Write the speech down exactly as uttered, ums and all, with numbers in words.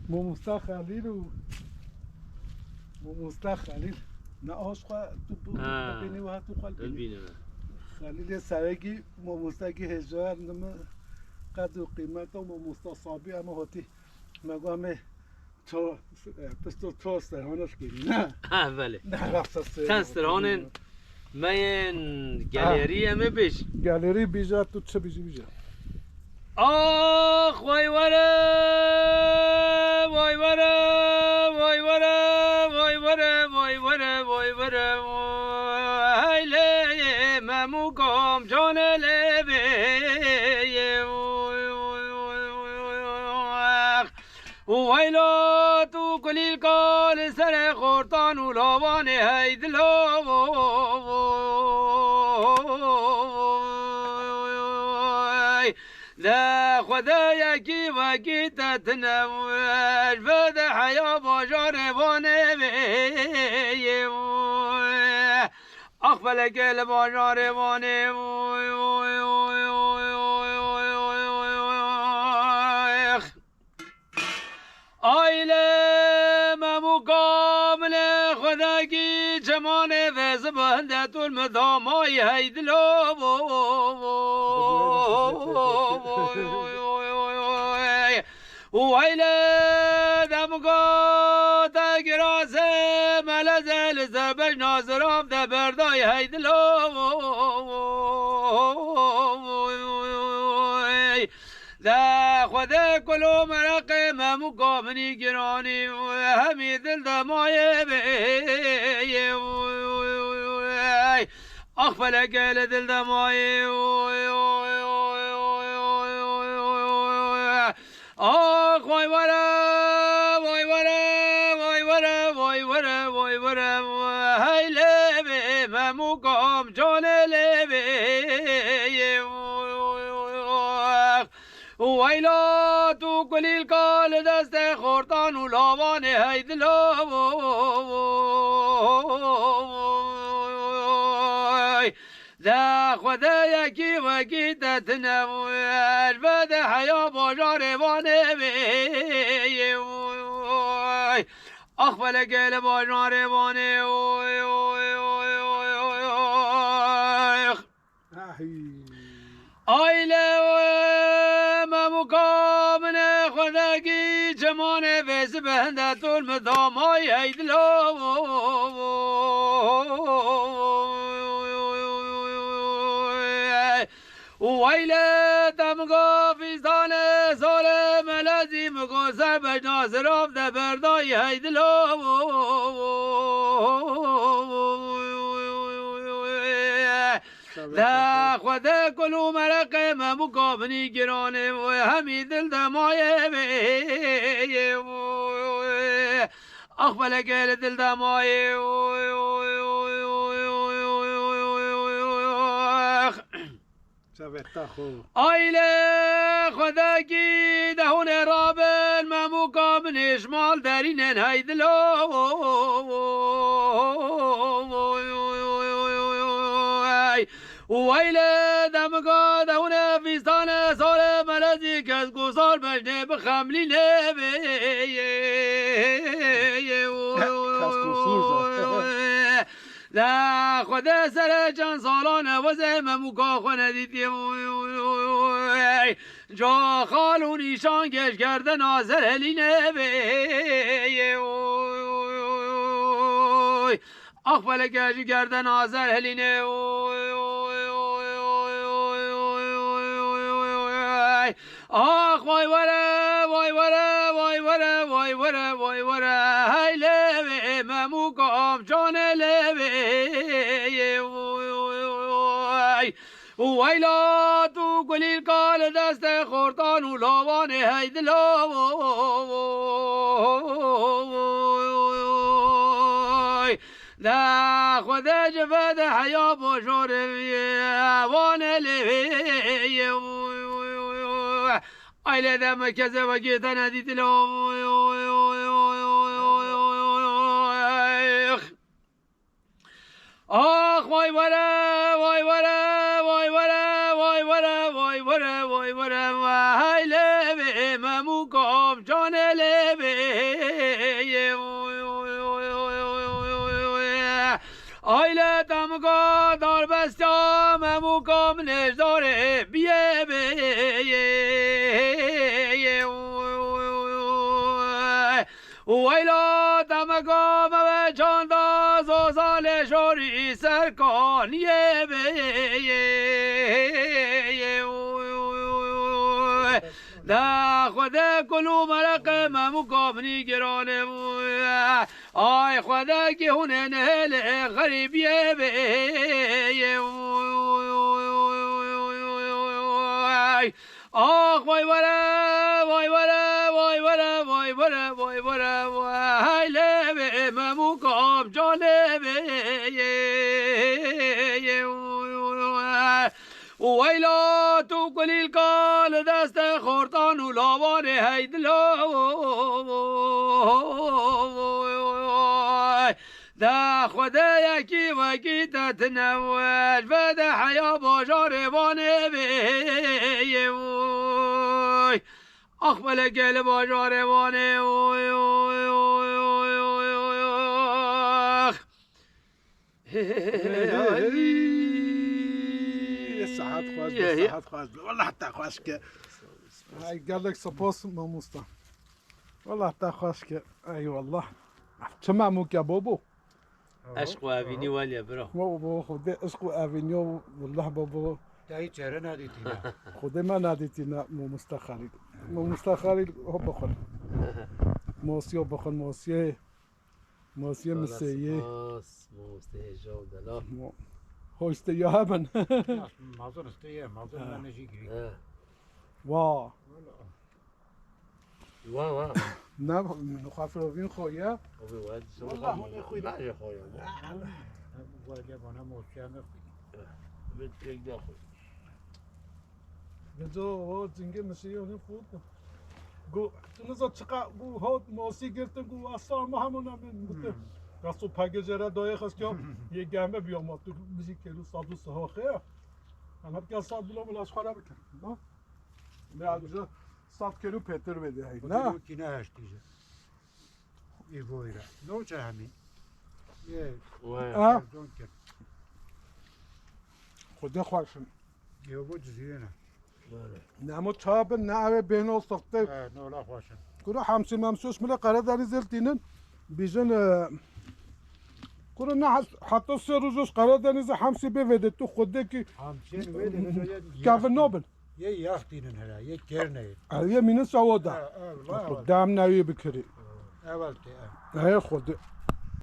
Mamosta Xelîl û mamosta Xelîl. Ne aş xwe tu bu Ha, bînî wiha tu xwe tu bînî. Bînî be. Xelîlê Serekî mamostekî hêja ye, min qed û qîmeta mamosta Sabî em hatî. Me got em ê ço-, e, pisto çor serhane dikînî, ne? Ha, belê. Ne, rexsa sê. Çend serhanên me yên gelerî em ê bêjî. Gelerî bîja, tu çi bîjî bîja. Ax, vay were, vay were, vay were, vay were, vay were, vay were, hey lê Memû kom canê lê bê. Û weyla tu kulîlka li serê xortan û lavanê hey dilo. De Xwedê yekî wekî te tine ji vê de heya bajarê Vanê vê. Ax felekê li bajarê Vanê. Aylê Memûka min ê xwedekî çemanê vê zibinde tu li min damayî hey dilo. Û eylê demûka te girasê melezê li ser bejna zirav de berdayî hey dilo. De Xwedê kul û mereqê Memûka minî giranî, hemî dil de mayê bê. Ax felekê li dil de mayê. Ax vay were, vay were, vay were, vay were, vay were, hey lê bê Memûka min canê lê bê. Weyla tu kulîlka li destê xortan û lavanê hey dilo. De Xwedê yekî wekî te tine ji vê de heya bajarê Vanê vê. Ax felekê li bajarê Vanê. Ahî. Aylê Memûka min ê xwedekî çemanê vê zibinde tu li min damayî hey dilo. Û eylê te min got fîstanê salê melezî min got ser bejna zirav de berdayî hey dilo. De Xwedê kul û mereqê Memûka minî giranê, hemî dil de mayê bê. Ax felekê li dil de mayê. Çavê te xo. Aylê Xwedekî de hûn ê rabin, Memûka min ê ji mal derînin hey dilo. Û eylê de min got de hûn ê fîstanê salê melezî kesk û sar bejnê bixemlînê bê. Kesk û sor. De Xwedê serê çend salan e wezê Memûka xwe nedîtiye. Ca xal û nîşan geş gerdena zer helîne bê. Ax feleke ji gerdena zer helîne. Ax vay were, vay were, vay were, vay were, vay were. Hey lê bê Memûka min canê lê bê. Û weyla tu kulîlka li destê xortan û lavanê hey dilo. De Xwedê ji vê de heya bajarê Vanê lê. Aylê de min kesê wekî te nedîtilo. Ax vay were, vay were, vay were, vay were, vay were, vay were, hey lê bê Memûka min canê lê bê. Tamem û kamilê zarê biyê bê. Weyla demeka me ve çanda zozalê şorî serkaniyê bê. De Xwedê kul û mereqê me mûka minî giranê. Ay Xwedê ki hûnê nehêlê xerîbiyê bê. Ax vay were, vay were, vay were, vay were, vay were, vay hay lê bê me mûka amca lê bê. Weyla tu kulîlka li destê xortan û lawanê heydilo. De Xwedê yekî wekî te tine wej vede heya bajarê Vanê bê. Ax belekê li bajarê Vanê. Hey, hey, hey, hey. Saet xweş be, saet xweş be. Wallah te xweş ke. Ay, gelek spas mamosta. Wallah te xweş ke. Eyvallah. Çi memûke bobo. Eşq û evînî welye bira. Wo, wo, Xwedê eşq û evînî, wallah bobo. Te hiç çere nedîtîne. Xwedê me nedîtîne mamosta Xalîl. Mamosta Xalîl ho bixwin. Mosî ho bixwin, mosîyê. Masiyê miseyê. Spas, mamoste hêja û delal. Mo-, hoşte ya hemen. Mazin işte ye, mazin Ha. Ben jî girî. He. Wa. Wa, wa. Ne, xafir vîn xo ye. Abi, wa, Wallah, hûn ê xwe ne ye xo ye. Wa ye bana mosya ne xwe. Bir tek de xo. Gece o cingê mişî yonê xurt. Gu, tu niza çiqa gu hot mosî girtin gu asar ma hemû namin. Guti. Gaso pagê jere dayê xwest ya. Yê gehme biya ma tu bijî kêlû sadu saha xêr. Ama bir sat bila bila xwara bikin. Ha? Ne ayrıca sat kêlû petir vede hey. Ne? Ki ne heştî je. Îvoyra. No çe hemî. Ye. Ha? Don kir. Xwedê xweşin. Yo, bu cizîrê ne. Nemo çawa bin, ne ew ê bêhno sixtê. He, nola xweşin. Kuro hemsî memsûş mile Karadeniz el tînin. Bijin, e, kuro ne has-, heta sê roj Karadeniz hemsî bê vede tu Xwedê ki Hamsiyên wê de, wê de, kevin nobin. Yê yax tînin hele, yê kêr neyê. Ev yê mînin sawo da. He, he, wala. Xwedê em newî bikirî. Evel tê, ev. He, Xwedê.